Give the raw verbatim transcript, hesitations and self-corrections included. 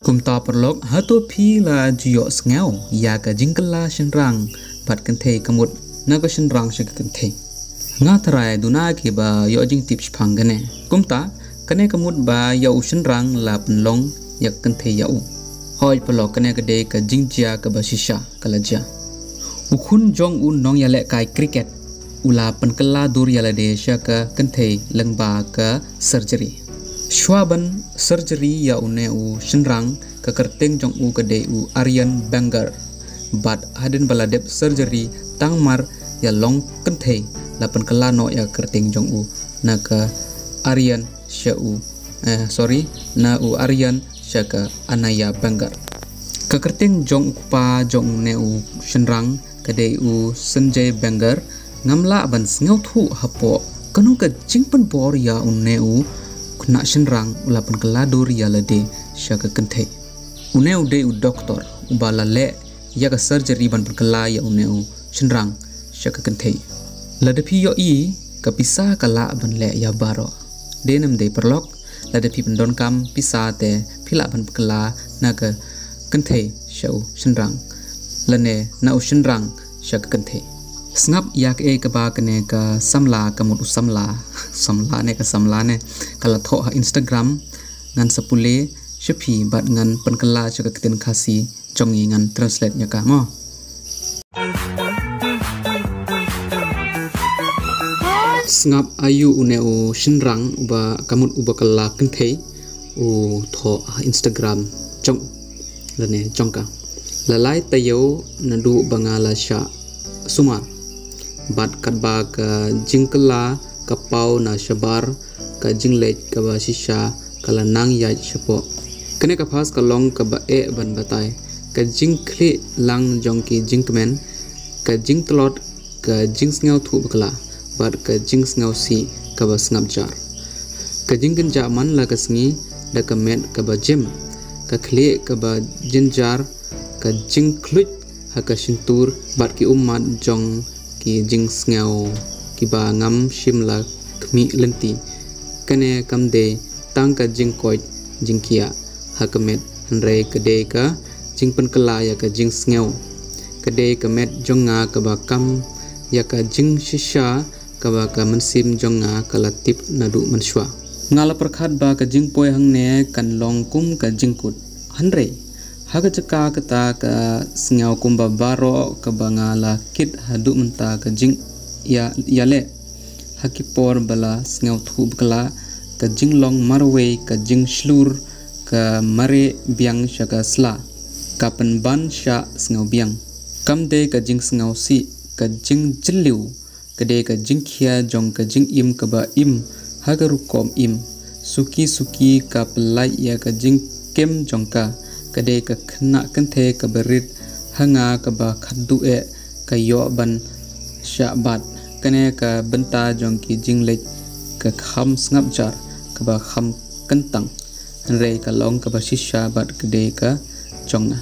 Kumta paralok, hato phi la ju ïohsngew ïa ka jingkylla shynrang bad kynthei, ka mut na ka shynrang sha ka kynthei? Nga tharai duna kiba ïoh jingtip shaphang kane. Kumta, kane ka mut ba ïa u shynrang la pynlong ïa ka kynthei ïa u. Hooid paralok, kane ka dei ka jingjia kaba shisha ka la jia. U khun jong u nongïalehkai cricket u la pynkylla dur ïa lade sha ka kynthei lyngba ka surgery. Shuwa ban surgery ïa une u shynrang, ka kyrteng jong u ka dei u Aryan Banger. Bad hadien ba la dep surgery, tang mar ïalong kynthei, la pynkylla noh ïa ka kyrteng jong u na ka Aryan sha u, eh, sorry, na u Aryan sha ka Anaya Banger. Ka kyrteng jong u kpa jong une u shynrang ka dei u Sanjay Banger. Ngam lah ban sngewthuh hapoh kano ka jingpynbor ïa une u khynnah shynrang u la pynkylla dur ïa lade sha ka kynthei. Une u dei u doktor uba la leh ïa ka surgery ban pynkylla ïa une u shynrang sha ka kynthei. Lada phi ïohi, ka pisa ka lah ban leh ïa baroh. Dei ne ym dei paralok? Lada phi pyndonkam pisa te phi lah ban pynkylla na ka kynthei sha u shynrang, lane na u shynrang sha ka kynthei. Sngap ïa kaei kaba kane ka samla, ka mut u samla, samla ne ka samla ne, ka la thoh ha Instagram. Ngan sa pule sha phi bad ngan pynkylla sha ka ktien Khasi jong ngi, ngan translate ïa ka mo. Sngap aïu une u shynrang uba, ka mut uba kylla kynthei, u thoh ha Instagram jong u, lane jong ka. La lai taïew naduh ba nga la shah sumar. Bad katba ka jingkylla ka paw na shabar, ka jingleit kaba shisha ka la nang ïaid shapoh. Kane ka phas ka long kaba eh ban batai. Ka jingkhlieh lang jong ki jingkmen, ka jingtlot, ka jingsngewthuh bakla, bad ka jingsngewsih kaba sngap jar. Ka jingkynjah man la ka sngi da ka met kaba jim, ka khlieh kaba jynjar, ka jingkhluit ha ka shyntur, bad ki ummat jong ki jingsngew kiba ngam shym la khmih lynti. Kane kam dei tang ka jingkoit jingkhiah ha ka met, hynrei ka dei ka jingpynkylla ïa ka jingsngew. Ka dei ka met jong nga kaba kam ïa ka jingshisha kaba ka mynsiem jong nga ka la tip naduh mynshuwa. Nga la pyrkhat ba ka jingpoi hangne kan long kum ka jingkut. Hynrei ha ka jaka kata, ka sngew kumba baroh kaba nga la kit haduh mynta, ka jingïa, ïaleh ha ki por ba la sngewthuh bakla, ka jinglong marwei, ka jingshlur, ka mareh biang sha ka sla, ka pynban shah sngewbiang. Kam dei ka jingsngewsih, ka jingjylliew, ka dei ka jingkhia jong ka jingim kaba im ha ka rukom im. Suki suki ka pyllait ïa ka jingkem jong ka. Ka dei ka khynnah kynthei kaba rit ha nga, kaba khatduh eh ka ïoh ban shah bat. Kane ka bynta jong ki jingleit ka kham sngap jar, kaba kham kyntang, hynrei ka long kaba shisha bad ka dei ka jong nga.